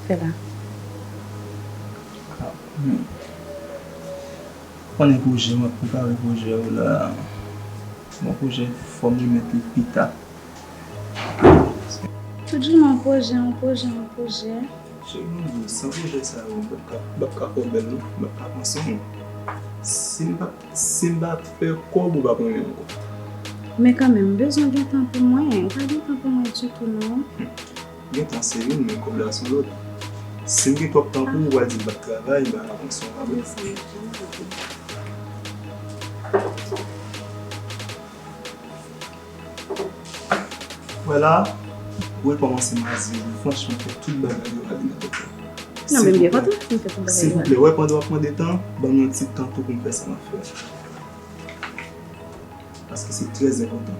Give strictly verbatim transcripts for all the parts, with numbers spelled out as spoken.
Fè la. Konnen pwojè, m ap prepare pwojè yo la. Bon, pwojè fò m remèt li pita. Toujou nan pwojè, yon pwojè, yon pwojè. Cheri, mwen di w, san pwojè sa yo, m p ap ka, m p ap ka fè w bèl non, m p ap ka pran swen w. Si m pa, si m pa fè kòb, ou p ap renmen m ankò. Men kanmenm, m bezwen gen tan pou mwen. Ou pa gen tan pou mwen ditou non. Gen tan se youn, men kòb la se yon lòt. Si m gen twòp tan pou ou, w a di m p ap travay, m pa ka pran swen w. Wè la, ou rekòmanse mazi wi. Franchman, fè tout bagay yo ale nan tèt la. Non, men m byen kontan si m fè tout bagay yo ale. Silvouplè, wè, pandan w ap mande tan, ban m yon ti tan tou pou m fè sa m ap fè a. Paske se trè enpòtan.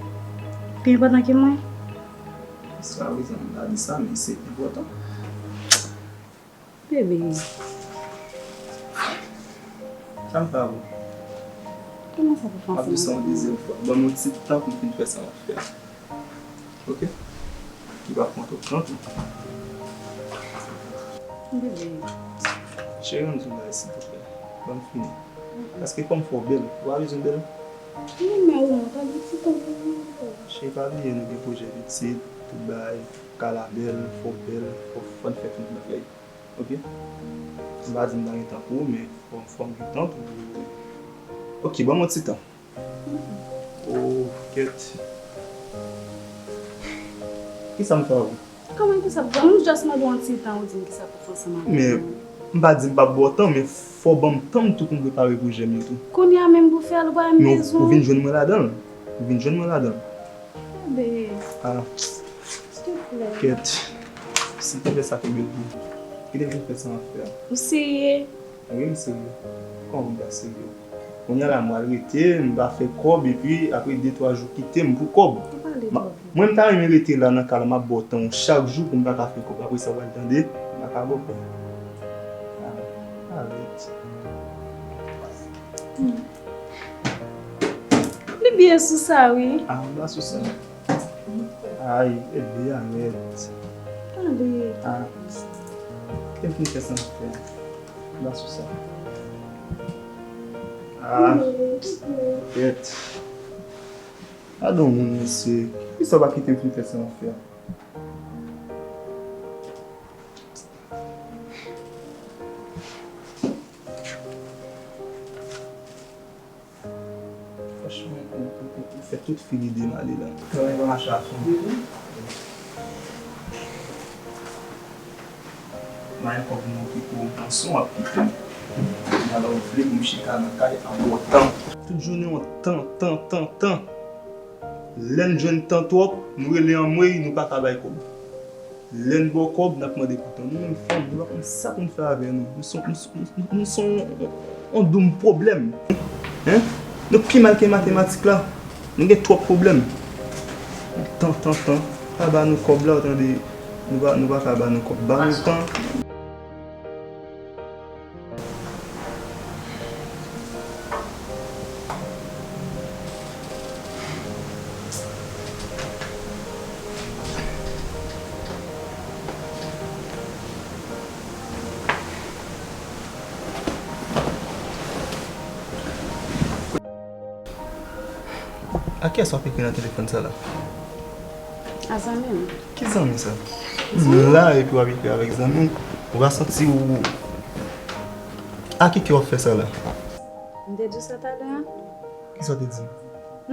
Pi enpòtan ke mwen? Sa wi, zanmi, m pa di sa, men se enpòtan. Bebe. Sa m fè avè w? Kòman sa pou M ap di sa yon dezyèm fwa. Ban m yon ti tan pou m fin fè sa m ap fè a. Oke? Ki pa pran twòp tan tou. Bebe. Cheri, ann di yon bagay, silvouplè. Ban m fini. Paske fò m fè w bèl. Ou pa bezwen bèl? Non, men ou mwen pa gen ti tan pou mwen ankò. Cheri, pa bliye nou gen pwojè pitit, tout bagay. Kay la bèl, fò w bèl, fò, fò n fè tout bagay. Oke? M pa di m pa gen tan pou ou, men fò, fò m gen tan tou pou ou. Oke, ban m yon ti tan. Oh, kèt. Kisa m fè avè w? Kòman kisa? Bon, m just mande w yon ti tan, ou di m kisa pou fè ansanm avè m. Men, m pa di m p ap ba w tan, men fò w ban m tan m tou pou m prepare pwojè m yo tou. Kounye a menm pou fè l, ou pa menm bezwen. Men ou, ou vin jwenn mwen ladan l. Ou vin jwenn mwen ladan l. Bebe. Ah. Silvouplè. Kèt. Silvouplè, sa fè bèl pou ou. Kite m fè sa m ap fè a. Ou serye? Wi, m serye. Kòman m pa serye? Kounye a la, m pral rete, m pa fè kòb, epi apre de twa jou, kite m pou kòb. Ou pale twòp vit. Mwen, m ta renmen rete la nan kay la, m ap ba w tan w chak jou pou m pa ka fè kòb. Apre sa, w pral tande, m pa ka ba w kòb. Ah, arèt. Li byen sou sa, wi. Ah, m pa sou sa. Ay, bebe, arèt. Tande. Ah, kite m fin fè sa m fè. M pa sou sa. Ah, kèt. Gade yon moun, mesye. Poukisa w pa kite m fin fè sa m ap fè a? Franchman, ou, ou, ou, ou fè tout figi de m ale la. Travay pa mache a fon. M pa gen kòb pou m okipe w, pran swen w ap kite m. Alò, ou vle pou m chita nan kay an bon tan. Tout jounen yon tan, tan, tan, tan. Lè n jwenn tan twòp, nou rele anmwey, nou pa ka bay kòb. Lè n ba w kòb, n ap mande pou tan. Nou menm fanm, nou pa konn sa pou n fè avè nou. Nou se, nou se, nou, nou se yon, yon doum pwoblèm. Hein? Nou pi mal ke matematik la. Nou gen twòp pwoblèm. Tan, tan, tan. Pa ba nou kòb la, ou tande? Nou pa, nou pa ka ba nou kòb. Ba nou tan. A kiyès w ap ekri nan telefòn sa la? A zanmi m. Ki zanmi sa? M la epi w ap ekri avèk zanmi w. Ou pa santi w... A ki kè w ap fè sa la? M te di w sa talè a. Kisa w te di m?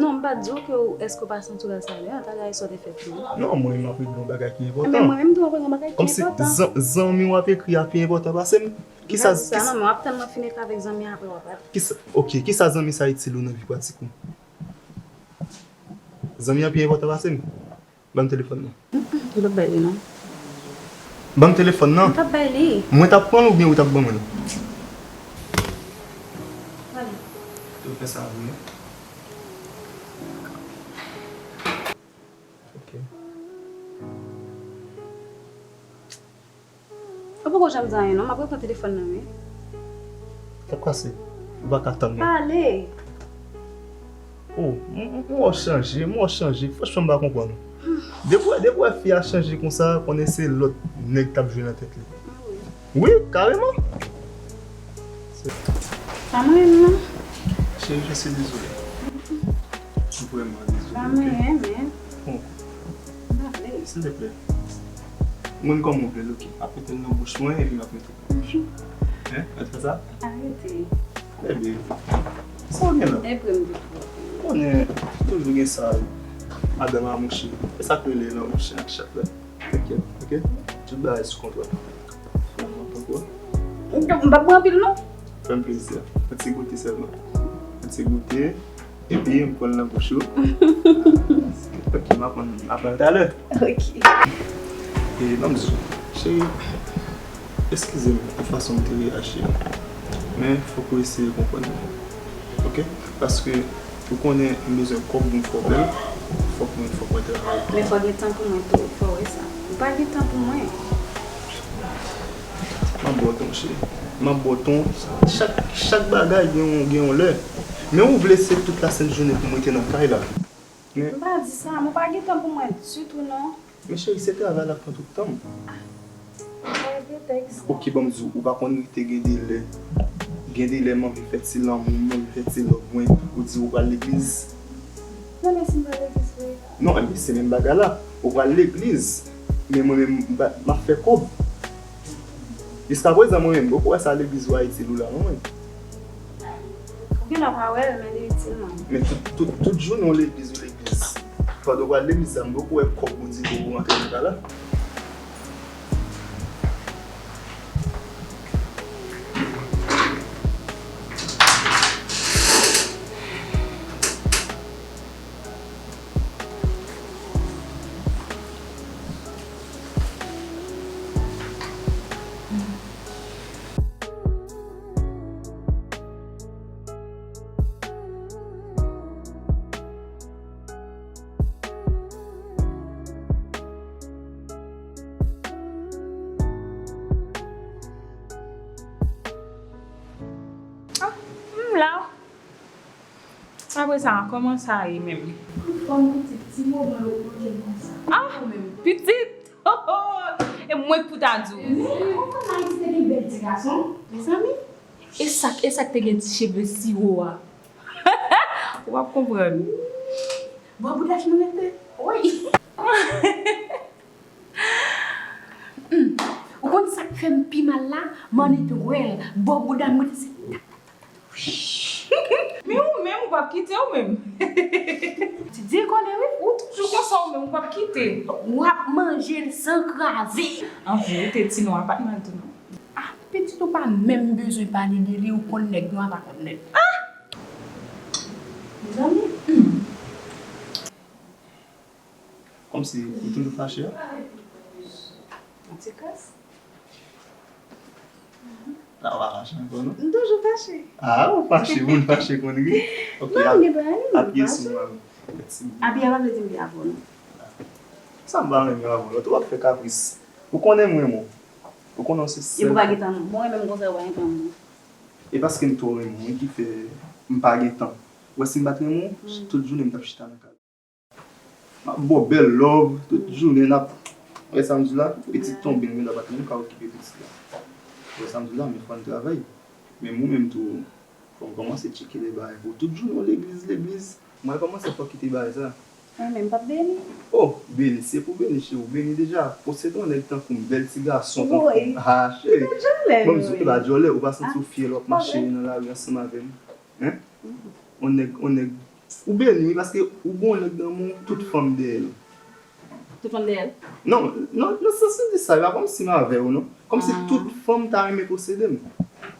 Non, m pa t di w ke w, èske w pa santi w la talè a, talè a e sa w te fè pou mwen. Non, mwen m ap regle yon bagay ki Men enpòtan. mwen menm tou, mwen regle yon bagay ki Kòmsi enpòtan. zan- zanmi w ap ekri a pi enpòtan pase m. Kisa, Sa, non, men w ap tann mwen fin ekri avèk zanmi a, apre w ap pale. Kisa, ok, kisa zanmi sa itil ou nan vi pratik ou? Zanmi an pi enpòtan pase m. Ban m telefòn nan. Ou t ap bay li non. Ban m telefòn nan. Ou t ap bay li. Mwen t ap pran l oubyen ou t ap ban mwen l? Pale. Ou fè sa vre. Ok. Ou poko janm di anyen non, m ap repran telefòn nan wi. Sa k pase? Ou pa ka tann mwen? Pale. Oh, m, m, m wè w chanje, m wè w chanje. Franchman, m pa konprann ou. Depi w, depi w wè fi a chanje konsa, konnen se lòt nèg k ap jwe nan tèt li. Wi, kareman. Sa mwen menm non. Cheri, je suis désolé. Mwen vrèman dezole. Sa mwen menm. Bon, silvouplè. Mwen kòman w vle l, ok. Ap mete l nan bouch mwen epi m ap mete l nan bouch ou. Hein? An fè sa? Arete. Bebe, sa w gen la? Ebre m te fò. Konnen toujou gen sa, madanm a mouche. E sa k rele lanmou chen ak chat la. Tenkèt, ok? Tout bagay sou kontwòl. Fè m pran tankou. M p ap pran anpil non. Fè m plezi. Yon ti goute sèlman. Yon ti goute. Epi m pran l nan bouch ou. Ok, m ap pran, m ap pran l talè. Ok. E ban m di w, cheri, eskize m pou fason m te reyaji a. Men fòk ou eseye konprann mwen. Ok? Paske ou konnen m bezwen kòb pou m fè w bèl, fòk mwen, fòk mwen travay. Men fò gen tan pou mwen tou, fò w wè sa. Ou pa gen tan pou mwen. M ap ba w tan, cheri. M ap ba w tan. Chak, chak bagay gen yon, gen yon lè. Men ou vle se tout lasent jounen pou m rete nan kay la. Men m pa di sa, men w pa gen tan pou mwen ditou non. Men cheri, se travay la k pran tout tan m. Bay pretèks non. Ok, ban m di w, ou pa konn rete gen de lè. Gen de lè m anvi fè ti lanmou, m anvi fè ti love mwen, ou di ou pral legliz. Non, men si m pral legliz vre. Non, men se menm bagay la. Ou pral legliz, men mwen menm, m pa, m ap fè kòb. Jiskaprezan, mwen menm, m poko wè sa legliz yo a itil ou la, non, mwen. Ou gen dwa pa wè l, men li itil mwen. Men tout, tout, tout jounen w legliz, w legliz. Pandan w al legliz la, m poko wè kòb Bondye pou ou rantre nan kay la. Ah, m la. Apre sa, kòman sa ye menm? Anfòm pitit, ti moman yo pran jèn konsa. Ah, pitit! E mwen k pou ta di w. Men, ou konn Ayiti te gen bèl ti gason, mezanmi. E sa, e sa k te gen ti cheve siwo a? Ou p ap konprann. Bò bouda m rete. Wi. Hmm. Ou konn sa k fè m pi mal la? M annik wè l. Bò bouda m rete se. Men ou menm, ou p ap kite ou menm. Ti di kole wi. Ou toujou konsa ou menm, ou p ap kite. W ap manje l san kraze. Anvi, ou te di non, a pa t mal tou non. Ah, pitit ou pa menm bezwen pale de li, ou konn nèg nou a pa konn nèg. Ah! Mezanmi. Hmm. Kòmsi ou toujou fache a? Yon ti kras. La, ou pa fache ankò, non? M toujou fache. Ah, ou fache, moun fache konn ri. Ok, non, m gen dwa ri, m fache. Apye sou mwen. Apye a pa vle di m gen avè w, non. Sa m pa renmen avè w, lòt ou ap fè kapris. Ou konnen m renmen w. Ou konnen w se sèl. Epi w pa gen tan, non. Bon, renmen m konsa, ou pa gen tan, non. E paske m twò renmen w, wi, ki fè m pa gen tan. Ou wè si m pa t renmen w, tout jounen m t ap chita nan kay. M ap ba w bèl love, tout jounen n ap, wè sa m di w la, pitit tonbe, nou menm pa t menm ka okipe pitit la. Wè sa m di w la, men fò n travay. Men mwen menm tou, fò m kòmanse tcheke de bagay pou tout jounen w legliz, legliz. Mwen kòmanse fò kite bagay sa. Mwen menm p ap beni. Oh, beni, se pou beni, cheri, ou beni deja. Posede yon nèg tankou m, bèl ti gason tankou m. Ha, cheri. Ban m di w, e pa djòlè, ou pa santi w fyè lè w ap mache nan lari ansanm avè m? Hein? Yon nèg, yon nèg, ou beni wi, paske ou gon nèg nan men w, tout fanm dèyè l. Tout fanm dèyè l? Non, non, nan sans m di sa, e pa kòmsi m avè w, non. Kòmsi tout fanm ta renmen posede m.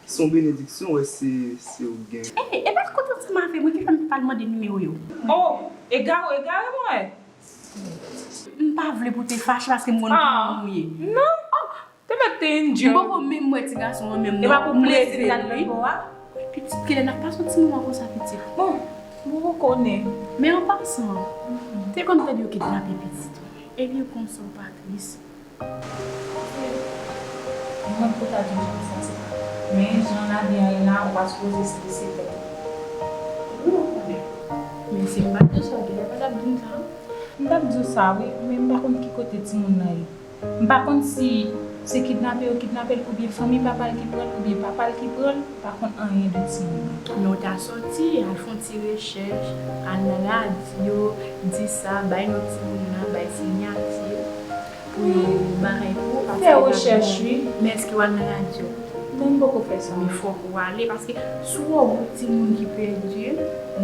Se yon benediksyon, wè, se, se ou k gen. Ey, e pa kontan ansanm avè mwen, ki fè m pa mande nimewo yo. Oh, egare, egare mwen. M pa vle pou te fache paske m konn kijan ou ye. Non. Te mèt te enjoy. M poko menm wè ti gason an menm non. E pa pou plezi m t al nan bò a. Pitit, kilè n ap pase yon ti moman konsa, pitit? Bon, bon, ou konnen. Men an pasan, te konn tande yo kidnape pitit ou. Ebyen konsa ou pa tris? Mwen pou ta di w jan sa se pa. Men jan lavi a ye la, ou pa sipoze strese tèt ou. Wi, ou konnen. Men si m pa t di w sa, ou genlè pa t ap di m sa. M t ap di w sa wi, men m pa konn ki kote timoun nan ye. M pa konn si Se kidnape yo kidnape l, oubyen fanmi papa l ki pran l, oubyen papa l ki pran l, pa konn anyen de timoun nan. Men w ta sòti, al fè yon ti rechèch, al nan radyo, di sa, bay non timoun nan, bay siyati pou yo bagay pou ou, paske fè rechèch, wi. Men èske w al nan radyo? Non, m poko fè sa. Men fòk ou ale, paske si w wè yon gwoup timoun ki pèdi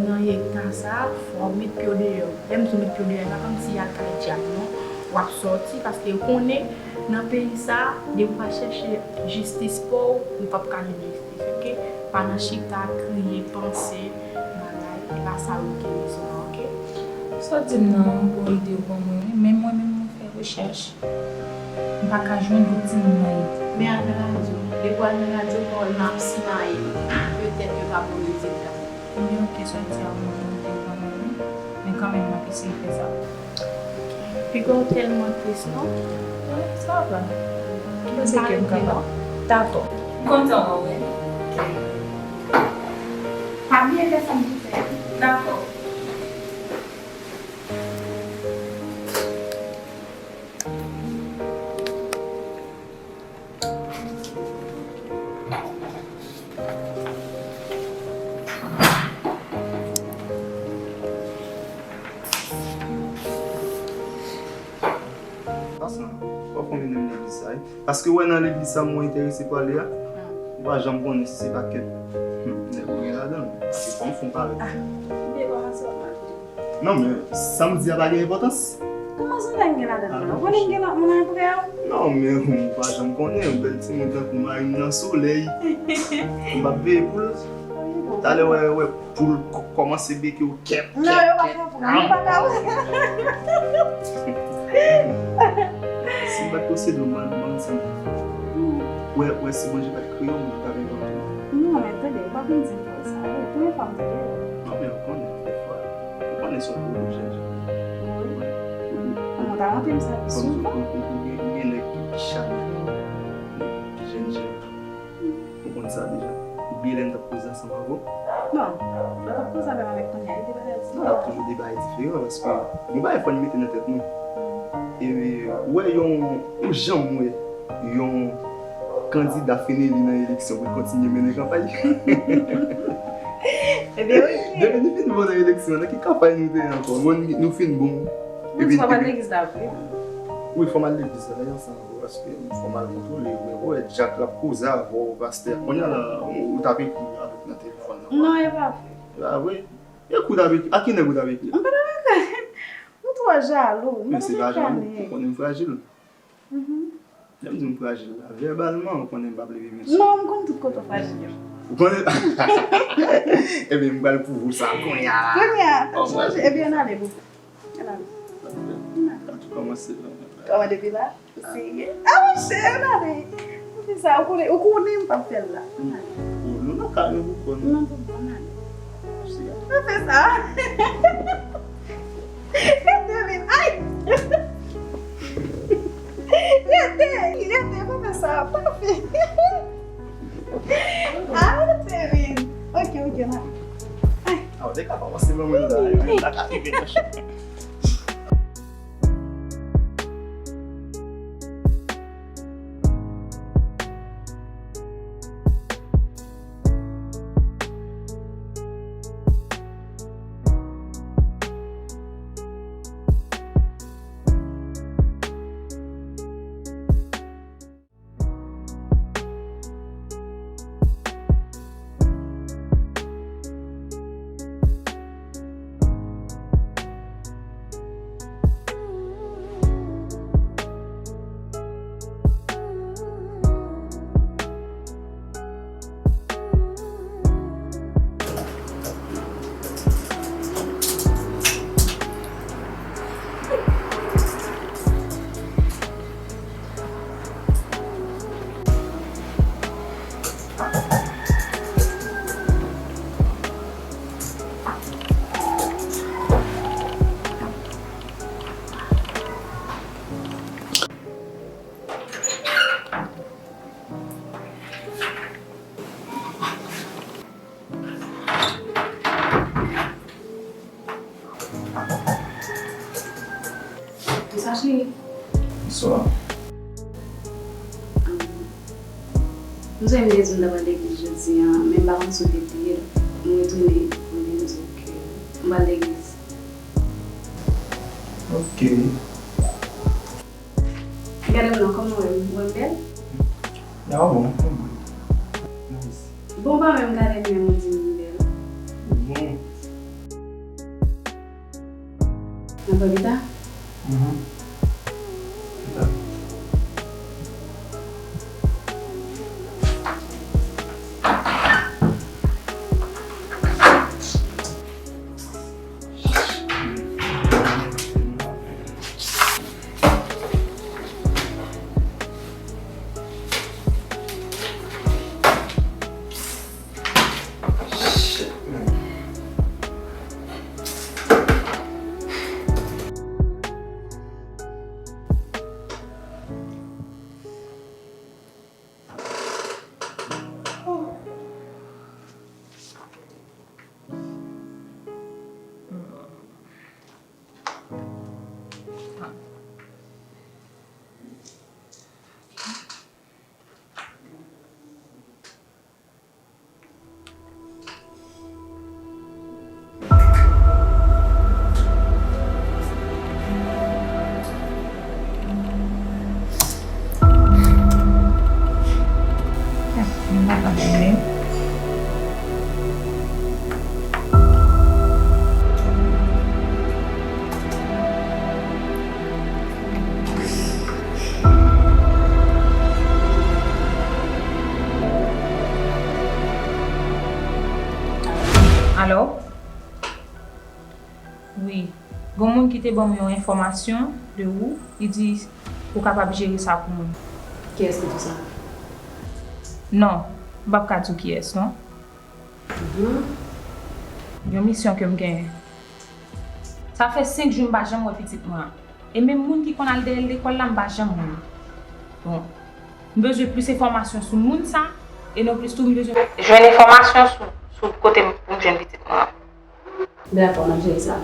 nan eta sa a, fò w met pye w deyò. Lè m di w met pye w deyò, e pa kòmsi y al kay dyab, non. W ap sòti, paske yo konnen nan peyi sa a, depi w pa chèche jistis pa w, ou p ap ka jwenn jistis, oke? Pa nan chita, kriye, panse, bagay, e pa sa yo gen bezwen, oke? Sa w di m nan, bon ide w ban mwen, wi. Men mwen menm, mwen fè rechèch. M pa ka jwenn kot timoun nan ye. Men al nan radyo. Depi w al nan radyo, pawòl nan ap simaye. Petèt yo ka pran rezilta. Ebyen, oke, sa w di a, mwen, mwen te pran nan men. Men kanmenm, m ap eseye fè sa. Piga w tèlman tris, non? Wi, sa va. M panse ke m kapab. Dakò. M kontan wè w, wi. Pa bliye fè sa m di w fè. Dakò. Pasan, w ap konvin nan legliz sa, wi. Paske w wè nan legliz sa mwen enterese pale a, ou pa janm konnen si se pa kèk, hmm, nèg ou gen ladan l. Paske fò m fè w parèt. Ah, byen kòmanse w ap mache. Non, men, sa m di a pa gen enpòtans. Kòman sa w gen ladan l? Ou konnen m gen lòt moun apre w? Non, men, ou pa janm konnen, yon bèl timoun tankou mari m nan solèy. M ap veye pou l. Talè, wè, wè, pou l k-, kòmanse beke w kèk, non, kèk, yo pa kèk. Fè pou mwen, m pa ka wè. Si m pa t posede w, man, man, sa m wè, wè, si Bondye pa t kreye w, m t ap envante w. Non, men tande, ou pa konn di m sa. Premye fwa m tande l. Non, men ou konnen, dèfwa. Ou konnen se yon pwojè, jan. Wi. Ou ta montre m sa pi souvan. Ou gen, ou gen nèg ki pi chanèl, nèg ki pi jènjan. Ou konn sa deja. Ou bliye lè n t ap koze ansanm avè w? Bon, lè w t ap koze avè m avèk kounye a, e de bagay diferan. Non, n ap toujou de bagay diferan, paske yon bagay fò n mete nan tèt nou. E ou wè yon, yon jan m wè yon kandida fin eli nan eleksyon pou l kontinye mennen kanpay. Ebyen, wi. Depi nou fin bon nan eleksyon, nan ki kanpay nou te ye ankò? Bon, nou fin bon. Epi, epi, wi, fò m al legliz la, wi, ansanm avè w, paske fò m al kontwole, wi, wè, dyak l ap koze avè w, pastè. Kounye a la, ou t ap ekri avèk nan telefòn nan. Non, e pa vre. E pa vre? E kou w t ap ekri? A ki nèg ou t ap ekri? M pa t ap ekri. Ou twò jalou. Men se pa jalou, ou konnen m frajil. Mhm. Lè m di m frajil la, vèbalman, ou konnen m p ap leve men sou ou. Non, m konn tout kote w frajil yo. Ou konnen? Ebyen, m pral pwouve w sa kounye a la. Kounye a, chanje, ebyen, n ale, boo. N ale. N ale. An tou kòmanse la. Kòman depi la? Ou serye? A, monchè, n ale. Ou fè sa, ou konnen, ou konnen m p ap fè l la. N ale. Ou, nou nan kay nou pou kò nou. Non, pou kò n ale. Ou fè sa. Rete, vin. Ay! Rete, rete, pa fè sa, pa fè. Ah, rete, vin. Ok, ok, n ale. Ay. Ah, ou te ka kòmanse ban mwen la, yo, la ka rive nan chan. Bonswa, cheri. Bonswa. M sonje m te di w m t ap al legliz jodi a, men m pa konn si w te bliye l. M retounen, m vin di w ke m pral legliz. Ok. Gade m non, kòman w wè m? W wè m bèl? Ya, w bon, w bon. Nice. Bon, w pa menm gade m, menm ou di m m bèl. Bon. N ap wè pita? Mhm. Pita. Alo? Wi. Gon moun ki te ban m yon enfòmasyon de ou, li di ou kapab jere sa pou mwen. Kiyès ki di w sa? Non, m p ap ka di w kiyès, non. Mhm. Yon misyon ke m genyen. Sa fè senk jou m pa janm wè pitit mwen an. E menm moun ki konn al dèyè l lekòl la, m pa janm wè l. Bon, m bezwen plis enfòmasyon sou moun sa, e non plis tou, m bezwen jwenn enfòmasyon sou, sou kote m, pou m jwenn pitit mwen an. Dakò, n ap jere sa.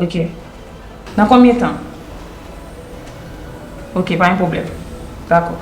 Ok. Nan konbyen tan? Ok, pa gen pwoblèm. Dakò.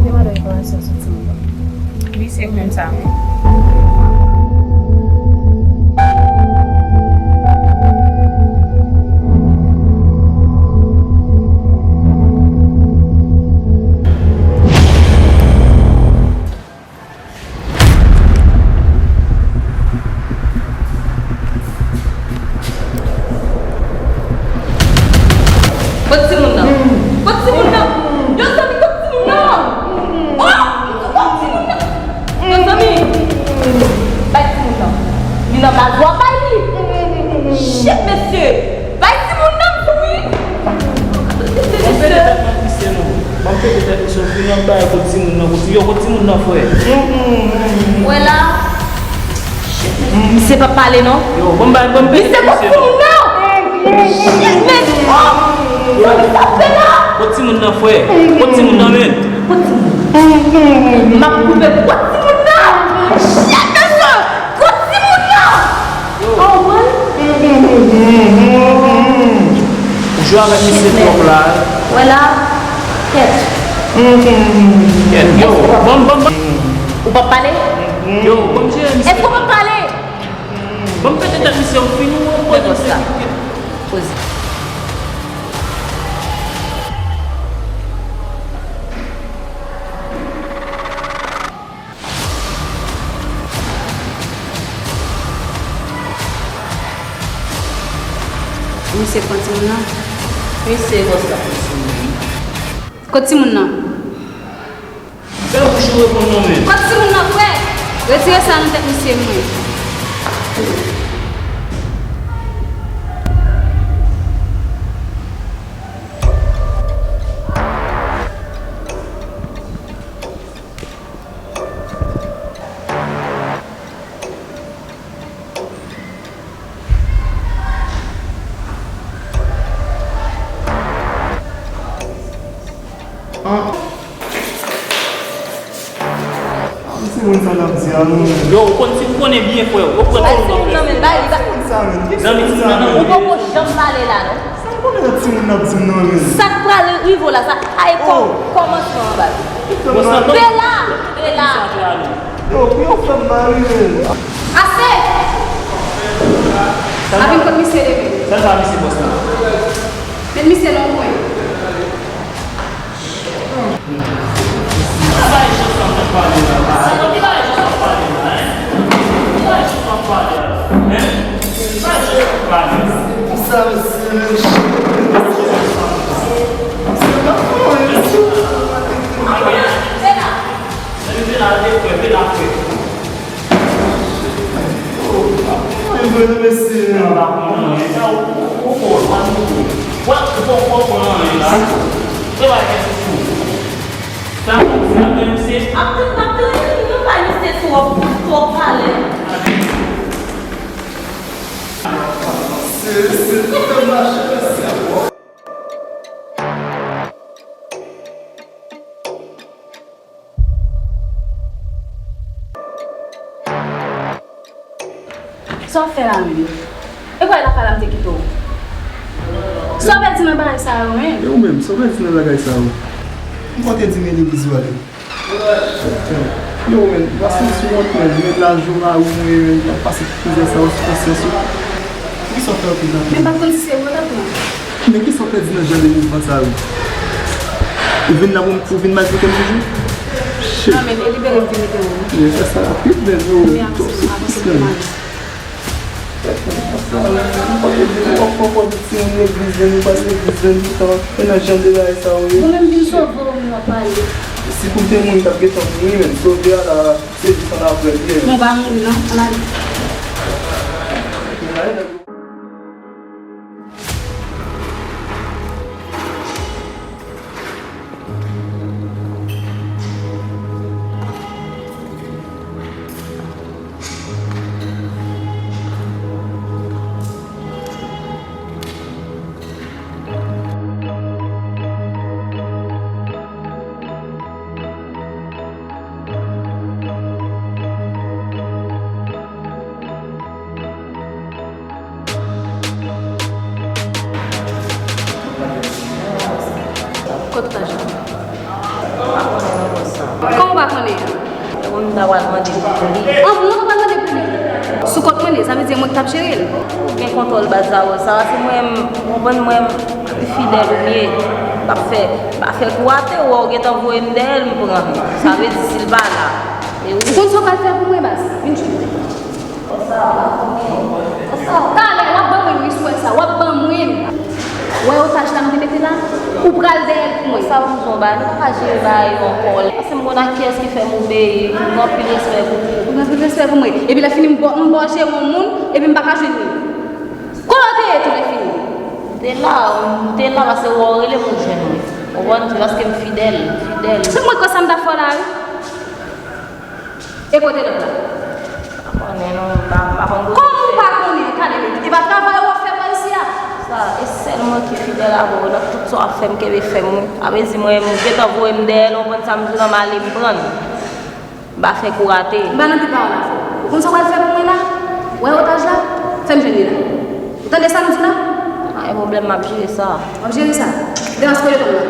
Demande yon enfòmasyon sou timoun nan. Wi, se mwen sa. Kot timoun nan? Kot timoun nan? Yo, zanmi, kot timoun nan? Oh! Kot timoun nan? Yo, zanmi! Bay timoun nan. Li nan baz w ap bay li. Shit, mesye! Bay timoun nan, m di wi! Mesye! Ban m pete tèt nan pisyen non. Ban m pete tèt misye, fini an bay kot timoun nan, kot, yo, kot timoun nan, frè. Wè la. Misye p ap pale non. Yo, ban m bay, ban m pete tèt misye non. Misye kot timoun nan. Shit, men, oh, sa misye ap fè la. Kot timoun nan, frè? Kot timoun nan, men? Kot timoun? M ap koupe kot timoun nan. Shit, mesye. Kot timoun nan. Ou konprann? Ou jwe avèk misye twòp la. Wè la, kèt. Yo, ban m, ban m, ban m. Ou p ap pale? Yo, ban m jere misye. Èske w p ap pale? Ban m pete tèt misye, ou fini, ou pran sa. Poze. Misye pran timoun nan? Misye konsa. Kot timoun nan? Fè bouch ou reponn non men. Kot timoun nan, frè? Retire sa nan tèt misye, mwen. An. Timoun sa n ap di a, non. Yo, ou konn, si ou konnen byen, frè, ou pran timoun nan, men bay li ba. Timoun sa, men. Zanmi timoun nan, non. Ou poko janm pale la, non. Sa m konnen nan timoun n ap di m nan, men. Sa k pral rive w la, sa ay kò-, kòmansman an, baz. Bela! Bela! Yo, pou yo fè m mal, wi, men. Ase! N a vin kot misye demen. Sa l fè a misye bòs la? Met misye nan yon kwen. Sa e jan sa w ap pale la, sa? Ki bagay jan sa w ap pale la, en? Ki bagay jan sa w ap pale la, en? Ki bagay jan sa w ap pale la? Sa, mesye, men, mesye, pa fè anyen, mesye. Mesye, pa fè anyen, mesye. Bela! Bela, frè, Bela, frè. Mwen vre mesye. Sa pa konn anyen. Sa ou, ou, ou fò, sa nou fò. Wè, ou fò, fò konn anyen la. Se pa gen sou. Sa, sa gen mesye. Ap tann, ap tann, nou pa misye twòp, twòp pale. Se, se, se mache mesye. Sa w ap fè la menm? E pa lakay la m te kite w? Sa w pèdi nan bagay sa yo menm? E ou menm, sa w pèdi nan bagay sa yo? M konte di men legliz ou ale. Yo, men, pa santi wont, men, men laj ou, mari w, men, men, w ap pase tout mizè sa yo sou konsyans ou. Poukisa w fè anpil la? Men m pa t konn si se wont ap pran. Men kisa w pèdi nan jan de mouvman sa yo? Ou vin la pou, pou vin maltrete m toujou? Shit. Non, men, e libere m vin mete w. Men fè sa rapid, men, yo, men, avanse, avanse, men. Ou pa te di nou w ap pran kò de timoun legliz, men nou pa legliz, men nou tan, men nan jan de bagay sa yo ye. Bon, men m vin sove w, men w ap pale. Si pou m te mouri, m t ap gentan mouri, men sove a la, se jis annapre l ye. Bon, w pa mouri non, ann ale. Kot otaj la? Kòman w pa konnen? Mwen menm ta pral mande pou li. An, mwen ta pral mande pou li. Sou kont mwen li ye, sa vle di mwen ki t ap jere l. Ou gen kontwòl baz la, wè sa, se mwen, m konprann mwen, m pi fidèl ou m ye. M pa fè, m pa fè kou rate, ou wè ou gentan voye m dèyè l, m pran l. Sa vle di si l pa la, e ou. Ou konn sa w pral fè pou mwen, baz? Vin jwenn mwen. Talè, w ap ban mwen, wi, si w wè sa, w ap ban mwen. Wè otaj la m te mete la, ou pral dèyè l pou mwen. Sa w bezwen bay, nou pa ka jere bagay yo ankò. Paske m konn ak kiyès ki fè m obeyi, m gen anpil respè pou ou. M gen anpil respè pou mwen. Epi lè fini m ba w, m ba w jere yon moun, epi m pa ka jwenn li. Kote w te ye tou lè fini? M te la, m te la paske w wè w rele m ou jwenn mwen. Ou konprann? Se paske m fidèl, fidèl. Se mwen kwè sa m t ap fè w la, wi. E kote lòt la? Pa konnen non, m pa, m pa konn kote. Kòman w pa konnen? Talè, men, e pa travay ou ap fè pa isi a? Sa, e sèl mwen ki fidèl avè w nan tout sa w ap fè, m kenbe fèm wi. Sa vle di mwen, m gentan voye m dèyè l, ou konprann sa m di w la, m ale m pran l. M pa fè kou rate. M pa nan tèt pa w la, frè. Ou konn sa w pral fè pou mwen la? Wè otaj la? Fè m jwenn li la. Ou tande sa m di w la? Pa gen pwoblèm, m ap jere sa. W ap jere sa? Demas kote kòb la.